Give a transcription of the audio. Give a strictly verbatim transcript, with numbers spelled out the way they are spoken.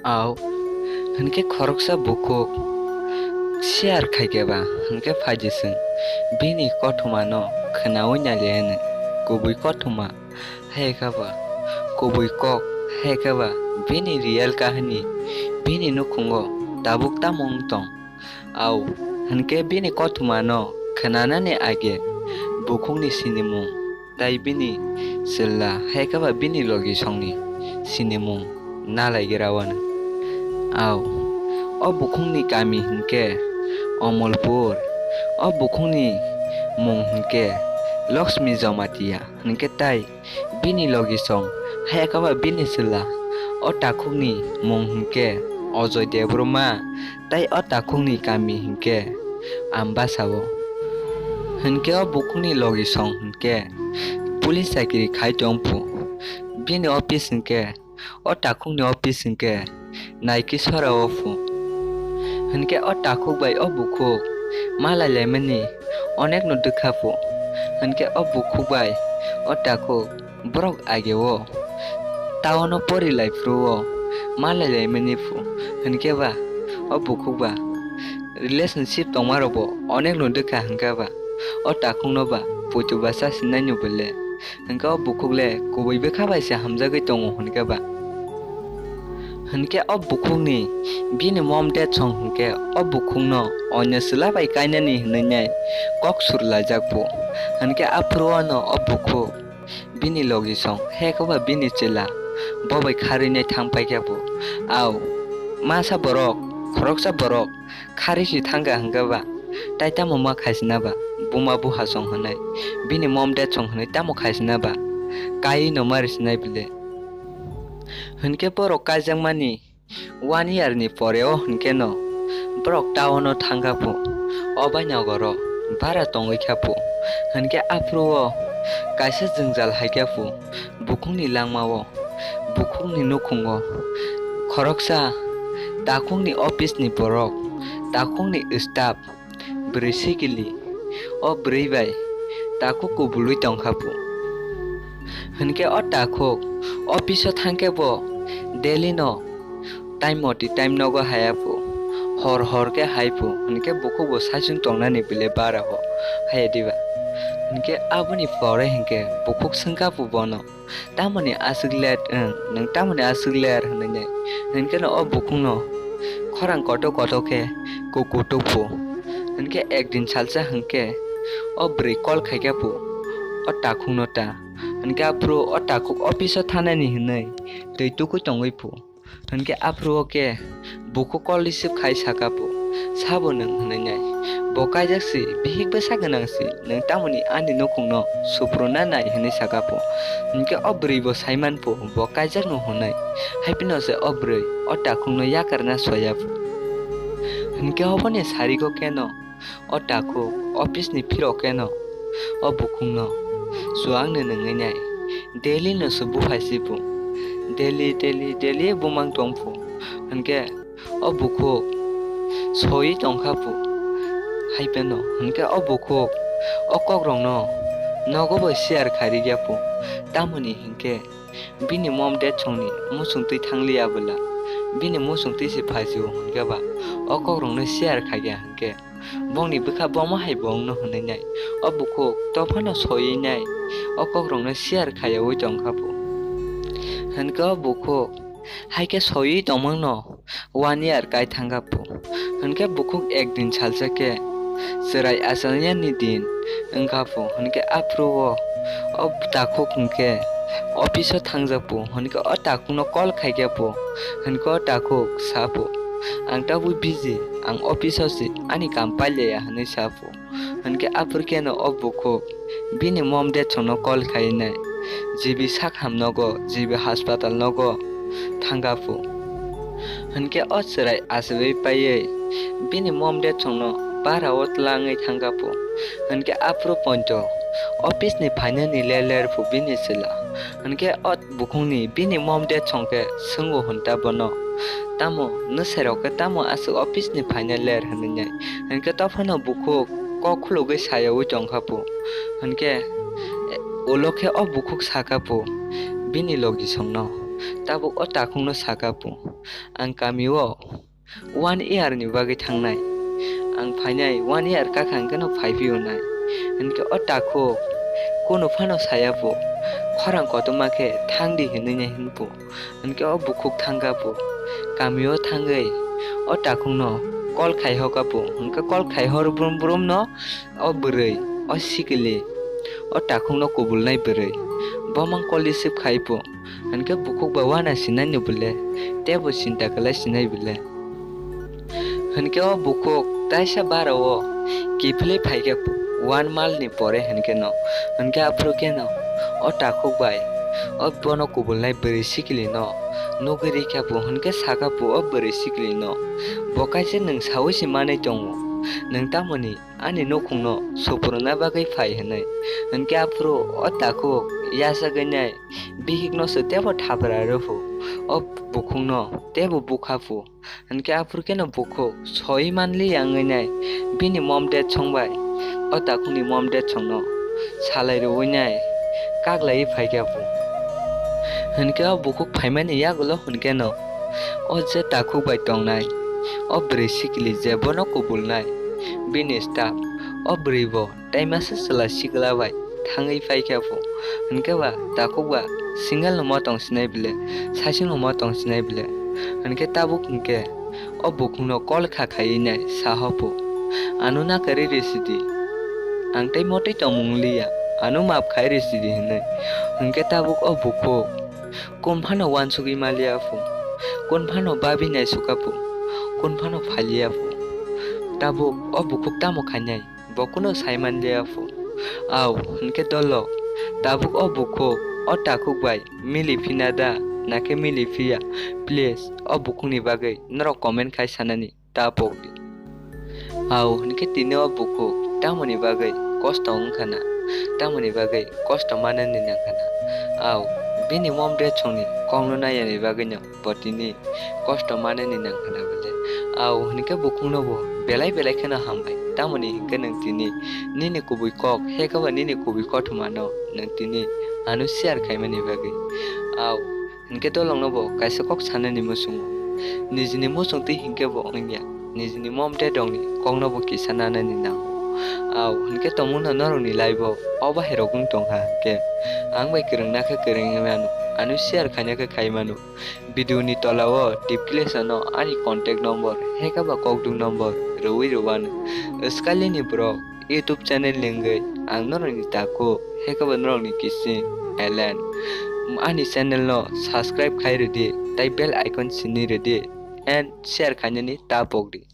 Au, hinkhe khoroksa bukhuk share khaikhe ba, hinkhe phaidi chwng bini kothoma no khwnaui nailai hwnwi. Kubui kothoma hai khe ba, kubui kok hai khe ba, bini real kahini, bini nukhungo tabuk tamo wng tong. Au, hinkhe bini kothoma no khwnanani age bukhukni sinimung, tai bini chwla hai khe ba bini logisongni sinimung nalaigra wano. Au, o bukhukni kami hinkhe Omolpur, o bukhukni mung hinkhe Lakshmi Jamatia hinkhe tai bini logisong hai khe ba bini chwla. O takhukni mung hinkhe Ajoy Debbarma, tai o takhukni kami hinkhe Ambasao. Hinkhe o bukhukni logisong hinkhe police chakiri khai tongphu. Bini office hinkhe, o takhukni office hinkhe Naikisora o phu. Hinkhe o takhuk bai o bukhuk malai laimani onekno dwkha phu. Hinkhe o bukhuk bai o takhuk borok age o town o pori lai phuru o malai laimani phu. Hinkhe ba o bukhuk ba relationship tongma rok bo onekno dwkha hinkhe ba o takhuk no ba puitu bwsa sinai no bole. Hinkhe o bukhuk le kubui bwkha bai se hamjagwi tongo hinkhe ba. Hinkhe o bukhukni bini mom death song hinkhe o bukhukno onyo chwla bai kainani hinwi nai kok sur laijak phu. Hinkhe aphuru o no o bukhuk bini logisong hai khe ba bini chwla bo bai kharwi nai thang pai khe phu. Au, masa borok, khoroksa borok kharwi si thang kha hinkhe ba, tai tamo ma khaisina ba, buma buha song hinwi, bini mom death song hinwi tamo khaisina ba, kaiwi no ma risinai bile. Hinkhe borok kaijakmani one year ni pore o hinkhe no borok town o thang kha phu, o bai nogoro bara tongwi kha phu. Hinkhe aphuru o kaisa jwngjal hai kha phu, bukhukni langma o, bukhukni nukhungo khoroksa takhukni office ni borok, takhukni staff, bwrwi sikili o bwrwi bai takhuk kubului tong kha phu. Hinkhe o takhuk office o thang khe bo daily no time moti time nogo haya phu, hor hor khe hai phu, hinkhe bukhuk bo saichung tongnani bile bara o haya diba. Hinkhe aboni pore hinkhe bukhuk swng kha phu bono. Tamoni aswk late wng, nwng tamoni aswk late hwnwi nai. Hinkhe no o bukhukno khorang kotor kotor khe kuku tukphu. Hinkhe ekdin salsa hinkhe o bwrwi call khaikha phu o takhukno ta. Hinkhe aphuru o takhuk office o thanani hwnwi twi tukui tongwi phu. Hinkhe aphuru o khe bukhuk call receive khai saka phu, "Sabo nwng?" hwnwi nai. Bo kaijak si, bihik bwsa gwnang si, "Nwng tamoni ani nukhungno supruna nai?" hwnwi saka phu. Hinkhe o bwrwi bo saiman phu, bo kaijakno hwnwi. Hai phino se o bwrwi o takhukno yakarna soya phu. Hinkhe oboni sarigo khe no o takhuk office ni phirok khe no o bukhukno, "Chuwakno nwngwi nai, daily no se buphai si phu, daily, daily, daily bumang tong phu." Hinkhe o bukhuk soiwi tong kha phu. Hai phano hinkhe o bukhuk o kokrokno nogo bo share khai rwya phu. Tamoni hinkhe bini mom death songni muchung twi thang liya bwla, bini muchung twi se phai si o hinkhe ba o kokrokno share khai ya hinkhe bongni bwkha bomo hai bo wngno hwnwi nai. O bukhuk tophano soiwi nai o kokrokno share khaiyaui tong kha phu. Hinkhe o bukhuk hai khe soiwi tongmangno one year kai thang kha phu. Hinkhe bukhuk ekdin salsa khe chwrai achalnani din wng kha phu. Hinkhe aphuru o o takhuk hinkhe office o thangjak phu. Hinkhe o takhukno call khai khe phu. Hinkhe o takhuk sa phu, "Ang tabuk busy, ang office o si, ani kam pailaya," hwnwi sa phu. Hinkhe aphuru khe no o bukhuk bini mom death songno call khai nai, G B sak ham nogo, G B hospital nogo thang kha phu. Hinkhe o chwrai achaiwi paiwi bini mom death songno bara o tlangwi thang kha phu. Hinkhe aphuru poito office ni phainani ler ler phu bini chwla. Hinkhe o bukhukni bini mom death song khe swngo hwn ta bono, "Tamo nwsai rok khe tamo aswk office ni phaina ler?" hwnwi nai. Hinkhe tophano bukhuk kok khulugwi sayaui tong kha phu. Hinkhe ulo khe o bukhuk sa kha phu bini logisongno, Tabuk o takhukno saka pu, "Ang kamio one year ni bagwi thangnai. Ang phainai one year kakha hwnkhe no phaiphio nai." Hinkhe o takhuk kunu phano saya pu, khorang kotorma khe, "Thangdi," hinwi nai hwn pu. Hinkhe o bukhuk thangkha pu, kamio thangwi o takhukno call khai hoka pu. Hinkhe call khai hor brum brum no o bwrwi, o sikili, o takhukno kubulnai bwrwi, bo mang call receive khai pu. Hinkhe bukhuk ba wana sinai ni bole, tebo sinta kwlai sinai bole. Hinkhe o bukhuk taisa bara o kiphilwi phaikhe one month ni pore hinkhe no, hinkhe aphuru khe no o takhuk bai o bono kubulnai bwrwi sikili no nugwi rikha pu. Hinkhe saka pu o bwrwi sikili no, "Bo kaisa nwng saui se manwi tongo, nwng tamoni ani nukhungno supruna bagwi phai?" hinwi. Hinkhe aphuru o takhuk yachagwi nai bihikno se tebo thapra rw pu, o bukhukno tebo bukha pu. Hinkhe aphuru kheno bukhuk soi manliya wngwi nai bini mom dad song bai o takhukni mom dad songno salai rwui nai kaklaiwi phaikha pu. Hinkhe o bukhuk phaimani yagulo hinkhe no o je takhuk bai tongnai o bwrwi sikili je bono kubulnai bini staff, o bwrwi bo tei masa chwla sikla bai thangwi paikha pu. Hinkhe ba takhuk ba single no ma tong sinai bile, saichung no ma tong sinai bile. Hinkhe tabuk hinkhe o bukhukno call kha khaiwi nai saho pu, "Ano nakarwi rw sidi, ang tei motwi tongmung liya, ano maap khai rw sidi," hinwi. Hinkhe tabuk o bukhuk kun phano uansugwi maliya pu, kun phano babi naisukha pu, kun phano phaliya pu. Tabuk o bukhuk tamo khainai? Bo kunu sai manliya pu. Au, hinkhe dolo, tabuk o bukhuk o takhuk bai mili phina da, nakhe mili phiya? Please, o bukhukni bagwi norok comment khai sanani ta pokdi. Au, hinkhe tini o bukhuk tamoni bagwi kosto wngkha na, tamoni bagwi kosto manani nangkha na? Au, bini mom dad songni kokno naiyani bagwino bo tini kosto manani nangkha na bole. Au hinkhe bukhukno bo belai belai kheno hambai, tamoni hinkhe nwng tini nini kubui kok, hekhe ba nini kubui kothoma no nwng tini ano share khaimani bagwi. Au hinkhe dolongno bo kaisa kok sanani muchungo, nijini muchungtwi hinkhe bo wngya, nijini mom dad rokni kokno bo kisa nanani nango. Au hinkhe tongmungno norokni life o o bahai rok wng tongkha hinkhe ang bai kwrwngna khe kwrwngwi mano, ano share khaina khe khai mano. Video ni tola o description o ani contact number, hekhe ba kokduk number rwui rwano. Swkali ni borok YouTube channel ni wngwi ang norokni takhuk, hekhe ba norokni kising Elen. Ani channel no subscribe khai rwdi, tei bell icon sini rwdi, and share khainani ta pokdi.